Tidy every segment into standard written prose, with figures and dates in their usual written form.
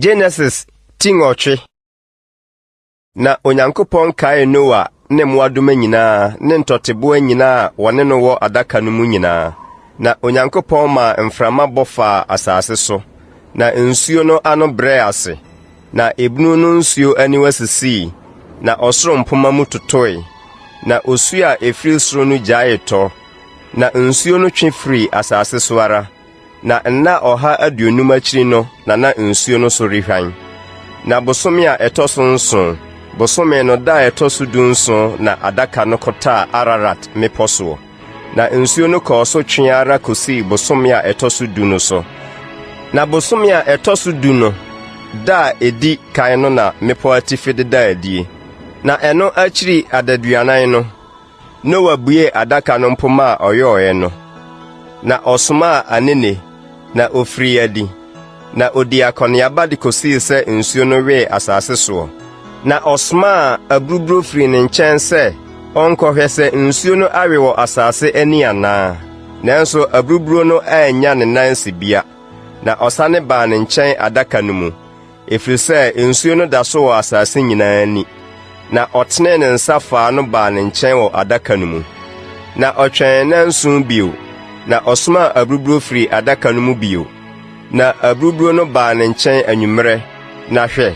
Genesis ti 8. Na Onyankopɔn kaee Noa ne mmoadoma nyinaa ne ntɔteboa nyinaa a wɔne no wɔ adaka no mu nyinaa. Na Onyankopɔn maa mframa bɔ faa asase so, na nsuo no ano brɛɛ ase. Na ebunu no nsuo aniwa sisii, na ɔsoro mpomma mu totoe. Na osuo a ɛfiri soro no gyaee tɔ, na nsuo no twe firii asase so ara. Na nna 150 akyiri no na na nsuo no so rehwan. Na bosome a ɛtɔ so nson, bosome no da a ɛtɔ so 17 na adaka no kɔtaa Ararat mmepɔ soɔ. Na nsuo no kɔɔ so twee ara kɔsii bosome a ɛtɔ so du no so. Na bosome a ɛtɔ so du no da a ɛdi kan no na mmepɔ atifi dedaa adie. Na ɛno akyiri adaduanan no, Noa buee adaka no mpomma a ɔyɔeɛ no, na ɔsomaa anene, na ɔfirii adi, na ɔdii akɔneaba de kɔsii sɛ nsuo no wee asase soɔ. Na ɔsomaa aburuburo firii ne nkyɛn sɛ ɔnkɔhwɛ sɛ nsuo no awe wɔ asase ani anaa. Nanso aburuburo no annya ne nan sibea, na ɔsane baa ne nkyɛn adaka no mu. Ɛfiri sɛ nsuo no da so wɔ asase nyinaa ani. Na ɔtenee ne nsa faa no baa ne nkyɛn wɔ adaka no mu. Na ɔtwɛn nnanson bio, na ɔsomaa aburuburo firii adaka no mu bio. Na aburuburo no baa ne nkyɛn anwummerɛ, na hwɛ,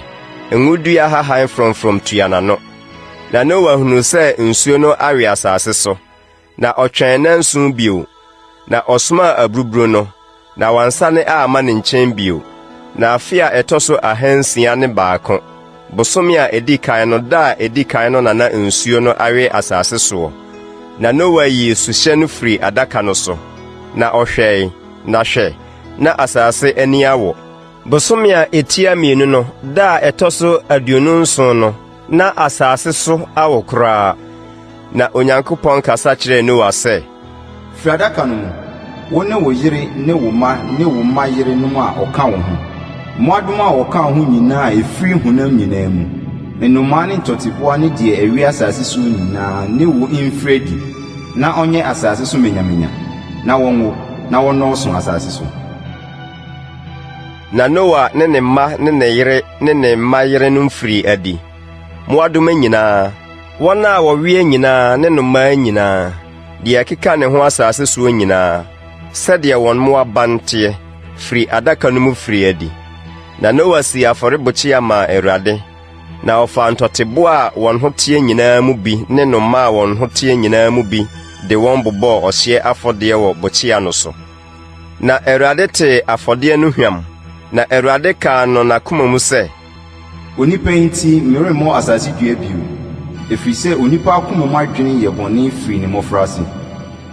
ngodua hahan frɔmfrɔm tua n'ano. Na Noa hunuu sɛ nsuo no awe asase so. Na ɔtwɛn nnanson bio, na ɔsomaa aburuburo no, na wansane amma ne nkyɛn bio. Na afe a ɛtɔ so 601, bosome a ɛdi kan no da a ɛdi kan no na na nsuo no awe asase soɔ. Na Noa yii suhyɛ no firii adaka no so, na ɔhwɛe, na hwɛ, na asase ani awo. Bosome a ɛtia mmienu no da a ɛtɔ so 27 no, na asase so awo koraa. Na Onyankopɔn kasa kyerɛɛ Noa sɛ, Firi adaka no mu, wo ne wo yere ne wo mma ne wo mma yerenom a wɔka wo ho, mmoadoma a wɔka wo ho nyinaa a ɛfiri honam nyinaa mu, nnomaa ne ntɔteboa ne deɛ ɛwea asase soɔ nyinaa ne wo mfiri adi, na ɔnyɛ asase so manyamanya, na wɔnwo, na wɔnnɔɔso asase so. Na Noa ne ne mma ne ne yere ne ne mma yerenom firii adi, mmoadoma nyinaa, wɔn a wɔwea nyinaa ne nnomaa nyinaa, deɛ ɛkeka ne ho asase soɔ nyinaa, sɛdeɛ wɔn mmoaban teɛ, firii adaka no mu firii adi. Na Noa sii afɔrebukyia maa AWURADE, na ɔfaa ntɔteboa a wɔn ho teɛ nyinaa mu bi ne nnomaa a wɔn ho teɛ nyinaa mu bi de wɔn bobɔɔ ɔhyeɛ afɔdeɛ wɔ bukyia no so. Na AWURADE tee afɔdeɛ no hwam, na AWURADE kaa no n'akoma mu sɛ, Onipa yi nti meremmɔ asase dua bio, ɛfiri sɛ onipa akoma mu adwene yɛ bɔne firi ne mmɔfraase.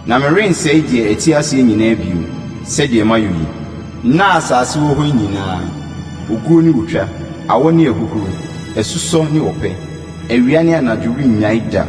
Na merensɛe deɛ ɛte aseɛ nyinaa bio, sɛdeɛ mayɔ yi. Nna a asase wɔ hɔ yi nyinaa, oguo ne otwa, awɔ ne ahuhuro, asusɔ ne ɔpɛ, awia ne anadwo rennyae da.